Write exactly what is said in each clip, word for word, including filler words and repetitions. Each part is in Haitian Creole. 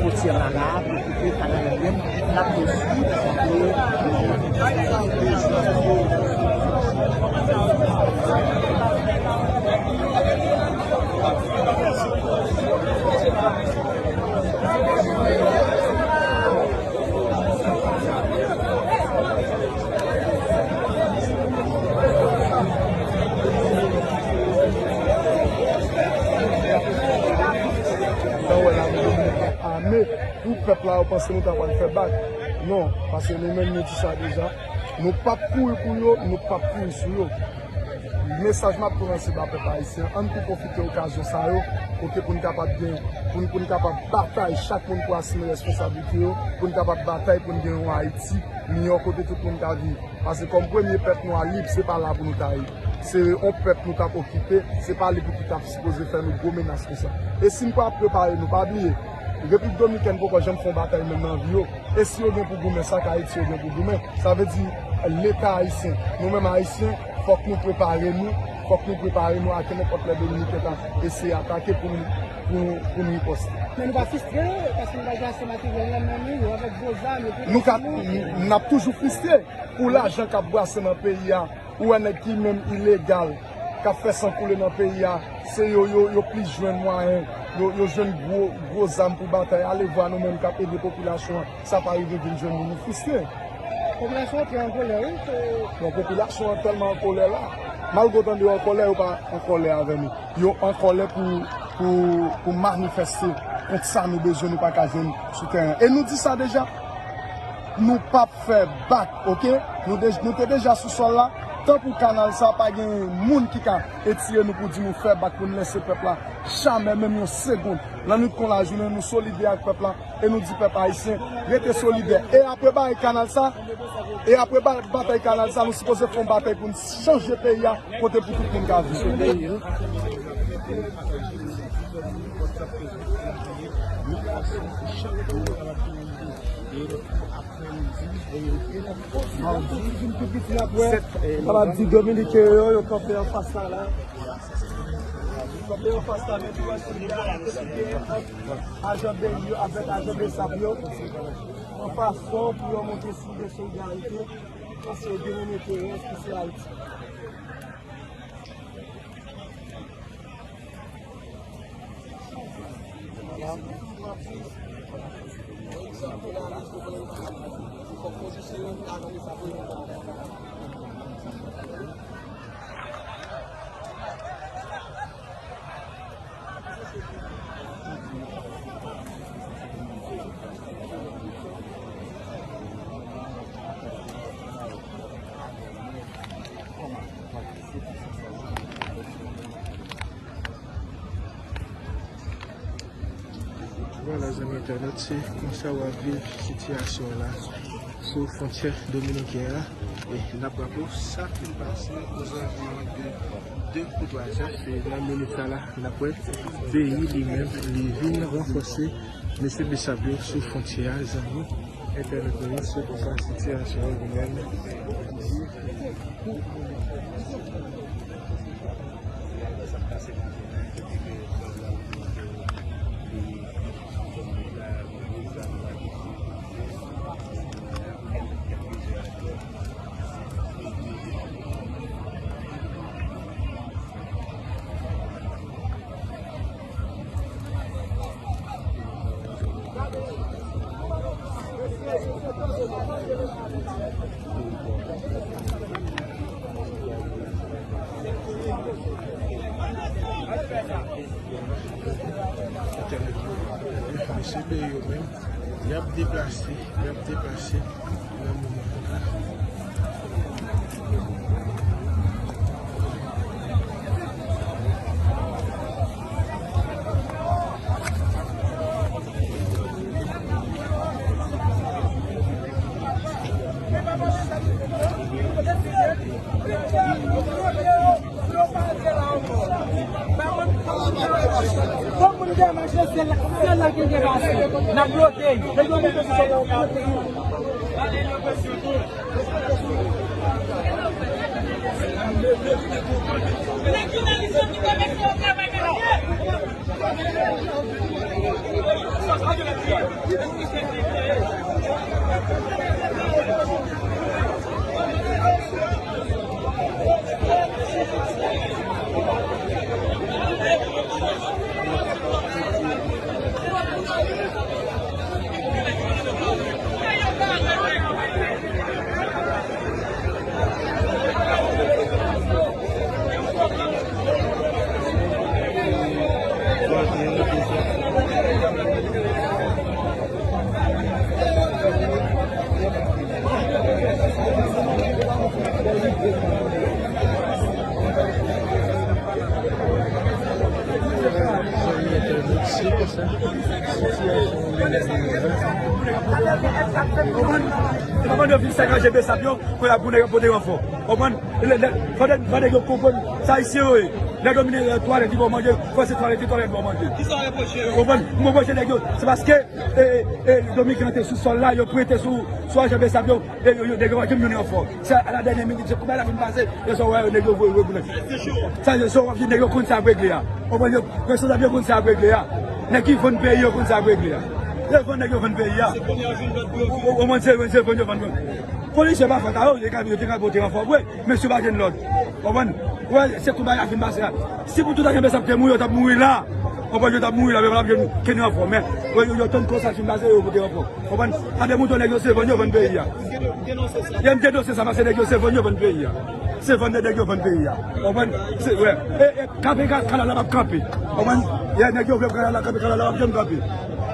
Fwontyè la la, pou koupe kanal menm, l ap swiv. Ame pou pèp la, yo panse nou ta pral fè bak. Non, paske nou menm nou di sa deja. Nou p ap kouri pou yo, nou p ap kouri sou yo. Mesaj m ap tou lanse ba pèp ayisyen, ann tou pwofite okazyon sa yo, kote pou n kapab gen, pou n, pou n kapab batay, chak moun pou asime responsablite yo, pou n kapab batay pou n gen yon Ayiti miyò kote tout moun ka viv. Paske kòm premye pèp nwa lib, se pa la pou nou ta ye. Se yon pèp nou t ap okipe, se pa li pou ki t ap sipoze fè nou gwo menas konsa. E si n pa prepare nou, pa bliye, Repiblik Dominikèn poko janm fè yon batay menm nan vi yo. E si yo gen pou goumen, sa k Ayiti yo gen pou goumen. Sa vle di, Leta ayisyen, nou menm Ayisyen, fòk nou prepare nou, fòk nou prepare nou a ke nenpòt lè Dominiken ta eseye atake pou nou, pou, pou nou riposte. Men nou pa fristre, paske nou pa gen ase materyèl nan men nou, yo avèk gwo zam, yo pran Nou ka, sou nou. N ap toujou fristre pou lajan k ap brase nan peyi a. Ou wè nèg ki menm ilegal, k ap fè san koule nan peyi a, se yo, yo, yo plis jwenn mwayen, yo, yo jwenn gwo, gwo zam pou batay. Ale vwa nou menm k ap ede popilasyon an, sa pa rive vin jwenn nou, nou fristre. Popilasyon an trè an kolè, wi. Bon, popilasyon an tèlman an kolè la, malgre w tande yo an kolè, yo pa an kolè avè nou. Yo an kolè pou, pou, pou manifeste kont sa nou bezwen, nou pa ka jwenn sou teren. E nou di sa deja, nou p ap fè bak, oke? Nou de-, nou te deja sou sòl la. Tan pou kanal sa, pa gen moun ki ka etire nou pou di nou fè bak, pou n lèse pèp la. Jamè, menm yon segonn. Nan nwit kon lajounen, nou solidè ak pèp la. E nou di pèp ayisyen, rete solidè. E apre bagay kanal sa, e apre ba-, batay kanal sa, nou sipoze fè yon batay pou n chanje peyi a, kote pou tout moun ka viv. Sa va di Dominiken yo, yo kanpe anfas la, la. Yo kanpe anfas la, men tou wè solidarite ki genyen ant ajan B I yo avèk ajan B S A P yo. Yon fason pou yo montre siy de solidarite, paske yo gen menm enterè ki se Ayiti. Vwala, zanmi entènot, se konsa w ap viv sitiyasyon an la sou fwontyè dominiken an. E n ap raple w sa ki pase ozanviwon de de ou twa zè, se nan minit sa la n ap wè B I li menm li vin ranfòse mesye Besap yo sou fwontyè a, zanmi entènot nou yo, se konsa sitiyasyon an li menm. Mesye Bèyo menm, y ap deplase, y ap deplase nan moman an la. Bon, moun te mache, se la, se la ki te pase. N ap bloke. Lè yo mete sou sèl la, yo bloke. Konprann? Se pa pandan yo fin sakaje Besap yo, pou y ap pou nèg yo pote ranfò. Konprann? Lè, lè, fò nèg, fò nèg yo konprann sa Ayisyen yo ye. Lè domine twalèt li ba w manje, fò se twalèt li twalèt ba w manje. Kisa w repwoche yo? Konprann? M repwoche nèg yo, se paske, e, e, e, Dominiken an te sou sòl la, yo prete sou, sou ajan Besap yo, e yo, yo, nèg yo pa janm jwenn ranfò. Se a la dènyè minit, se kouman la fin pase, e sa w wè yo, nèg yo voye, voye pou nèg. Sa se cho. Sa se cho, w ap di nèg yo konn sa ap regle a. Konprann? Yo, responsab yo konn sa ap regle a. Nèg ki vann peyi yo konn sa ap regle a. Yo vann nèg yo vann peyi a. Se kounye a yo jwenn lòd pou yo vini. Ou, ou, ou konprann, se, se vann yo vann. Polisye pa fòt a yo, yo te ka, yo te ka pote ranfò vre. Mesye pa jwenn lòd. Konprann? Wè, se kouman la fin pase a. Si pou tout ajan Besap te mouri, yo t ap mouri la. Konprann, yo t ap mouri la, men yo pa t ap jwenn kenn ranfò. Men, wè, yo, yo tann konsa fin pase, yo pote ranfò. Konprann? Sa demontre nèg yo se vann yo vann peyi a. Yo m denonse sa, paske nèg yo se vann yo vann peyi a. Se vann nèg yo vann peyi a. Konprann? Se, wè. E, e, kanpe ka, kanal la p ap kanpe. Konprann? Ye, nèg yo vle kanal la kanpe, kanal la p ap janm kanpe.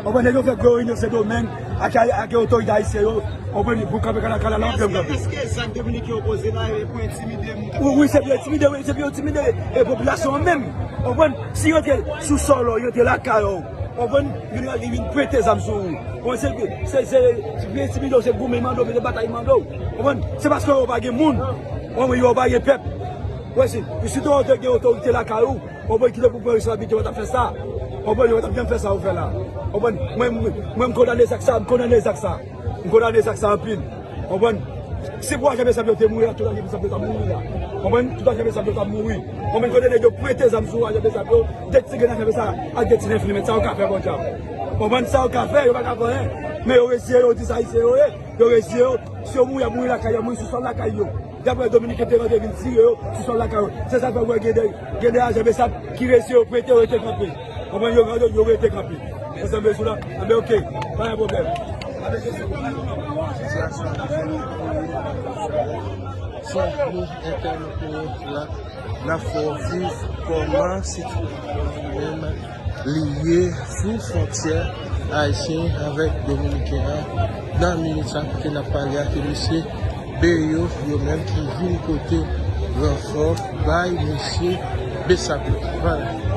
Konprann? Nèg yo fè gwo reyinyon Sendomeng ak, ak otorite ayisyen yo. Konprann? Pou kanpe kanal, kanal la p ap janm kanpe. Èske, èske zak Dominiken yo poze la, e pou entimide moun k ap... Wi, wi, se pou entimide, wi, se pou entimide, e, popilasyon an menm. Konprann? Si yo te sou sòl ou, yo te lakay ou. Konprann? Vin, vin prete zam sou ou. Konprann? Se, se, se, se vin entimide w, se goumen mande w, se batay mande w. Konprann? Se paske yo pa gen moun. Konprann? Yo pa gen pèp. Wè, si, si te gen otorite lakay ou, konprann, ki te pou pran responsablite, yo pa t ap fè sa. Konprann? Yo pa t ap janm fè sa yo fè la. Konprann? Mwen, mwen, mwen, m kondane zak sa, m kondane zak sa. M kondane zak sa anpil. Konprann? Si pou ajan Besap yo te mouri la, tout ajan Besap yo t ap mouri la. Konprann? Tout ajan Besap yo t ap mouri. Konprann? Kote nèg yo prete zam sou ajan Besap yo, de ti grenn ajan Besap ak de ti nèf milimèt, sa yo ka fè, bon djab. Konprann? Sa yo ka fè, yo pa ka fè anyen. Men yo reziye, yo di sa Ayisyen yo ye. Yo reziye yo. Si yo mouri, y ap mouri lakay yo, y ap mouri sou sòl lakay yo. Daprè Dominiken te rantre vin tire yo sou sòl lakay yo. Se sa k fè w wè gen de, gen de ajan Besap ki reziye yo, prete yo rete kanpe. Konprann? Yo, yo, yo rete kanpe. Ansanm sou la, anben, oke, pa gen pwoblèm. Sitiyasyon an toujou san nou entèveni la, n ap fè w viv kòman sitiyasyon an li menm li ye sou fwontyè ayisyen avèk dominiken an. Nan minit sa kote n ap pale a, ke mesye Beyo yo menm ki vin pote ranfò bay mesye Besap yo. Vwala.